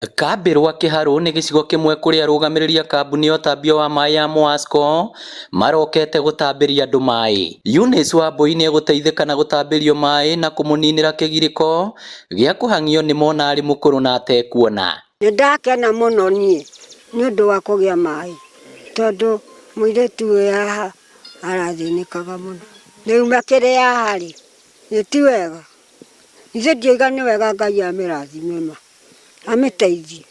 Kambĩ rwa Kĩharũ nĩ gĩcigo kĩmwe kũrĩa arũgamĩrĩri a kambuni ya ũtambia wa maĩ ya Mwasco marokete gũtambĩria andũ maĩ. Eunice Wambui nĩ egũteithĩka na gũtambĩrio maĩ na kũmũninĩra kĩgirĩko gĩa kũhang'io nĩ mona arĩ mũkũrũ na atekuona. Nĩ ndakena mũno niĩ nĩ ũndũ wa kũgĩa maĩ tondũ mũirĩtu wĩ haha arathĩnĩkaga mũno. Rĩu makĩrĩ haha rĩ, nĩ ti wega? Ithe ndioiga nĩ wega Ngai amĩrathime ma. Amĩteithie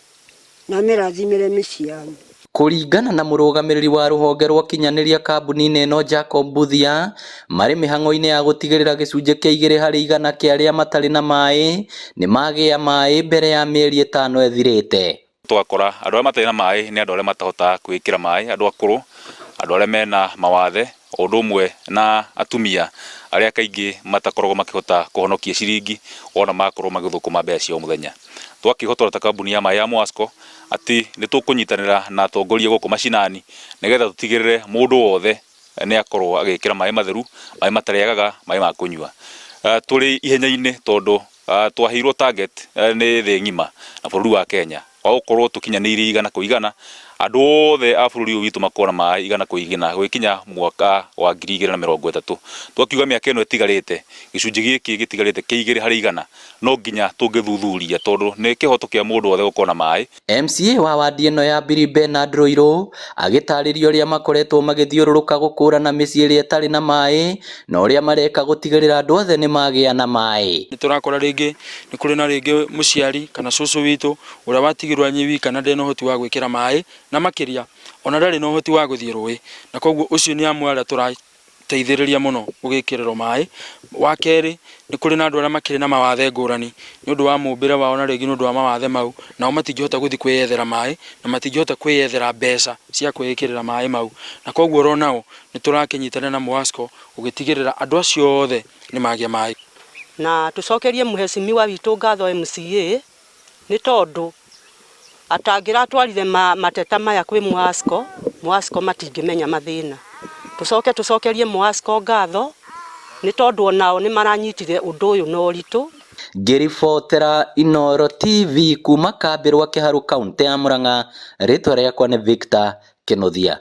na amĩrathimĩre mĩciĩ yanyu. Kũringana na mũrũgamĩrĩri wa rũhonge rwa ũkinyanĩria kambuni-inĩ ĩno Jacob Mbuthia, marĩ mĩhang'o-inĩ ya gũtigĩrĩra gĩcunjĩ kĩa 2% kĩa arĩa matarĩ na maĩ nĩ magĩa maĩ mbere ya mĩeri ĩtano ĩthirĩte. Tũgakora andũ arĩa matarĩ na maĩ nĩ andũ arĩa matahotaga kwĩĩkĩra maĩ, andũ akũrũ, andũ arĩa mena mawathe, o ũndũ ũmwe na atumia arĩa kaingĩ matakoragwo makĩhota kũhonokia ciringi wona makorwo magĩthũkũma mbeca cia o mũthenya. Twakĩhotora ta kambuni ya maĩ ya Mwasco atĩ nĩ tũkũnyitanĩra na atongoria gũkũ macinani nĩgetha tũtigĩrĩre mũndũ wothe nĩ akorwo agĩkĩra maĩ matheru, maĩ matarĩagaga, maĩ ma kũnyua. Tũrĩ ihenya-inĩ tondũ twaheirwo target nĩ thĩ ng'ima na bũrũri wa Kenya wa gũkorwo tũkinyanĩirie 100%, andũ othe a bũrũri ũyũ witũ makorwo na maĩ 100% gũgĩkinya mwaka wa 2030. Twakiuga mĩaka ĩno ĩtigarĩte, gĩcunjĩ gĩkĩ gĩtigarĩte kĩa 2% no nginya tũngĩthuthuria tondũ nĩ kĩhoto kĩa mũndũ wothe gũkorwo na maĩ. MCA wa wadi ĩno ya Biri Bernard Rũirũ agĩtarĩria ũrĩa makoretwo magĩthiũrũrũka gũkũrana mĩciĩ ĩrĩa ĩtarĩ na maĩ na ũrĩa mareka gũtigĩrĩra andũ othe nĩ magĩa na maĩ. Nĩ tũrakora rĩngĩ nĩ kũrĩ na rĩngĩ mũciari kana cũcũ witũ ũrĩa watigirwo arĩ wika na ndarĩ na ũhoti wa gwĩkĩra maĩ na makĩria ona ndarĩ na ũhoti wa gũthiĩ rũĩ, na koguo ũcio nĩ amwe arĩa tũrateithĩrĩria mũno gũgĩkĩrĩrwo maĩ. Wa kerĩ nĩ kũrĩ na andũ arĩa makĩrĩ na mawathe ngũrani nĩ ũndũ wa mũmbĩre wao na rĩngĩ nĩ ũndũ wa mawathe mau, nao matingĩhota gũthiĩ kwĩyethera maĩ na matingĩhota kwĩyethera mbeca cia kwĩĩkĩrĩra maĩ mau, na koguo oro nao nĩ tũrakĩnyitanĩra na Mwasco gũgĩtigĩrĩra andũ acio othe nĩ magĩa maĩ. Na tũcokerie mũhecimiwa witũ ngatho MCA nĩ tondũ atangĩratwarire mateta maya kwĩ Mwasco, Mwasco matingĩmenya mathĩna. Tũcoke tũcokerie Mwasco ngatho nĩ tondũ onao nĩ maranyitire ũndũ ũyũ na ũritũ. Ngĩribotera Inooro TV kuma kambĩ rwa Kĩharũ kauntĩ ya Murang'a, rĩtwa rĩakwa nĩ Victor Kĩnuthia.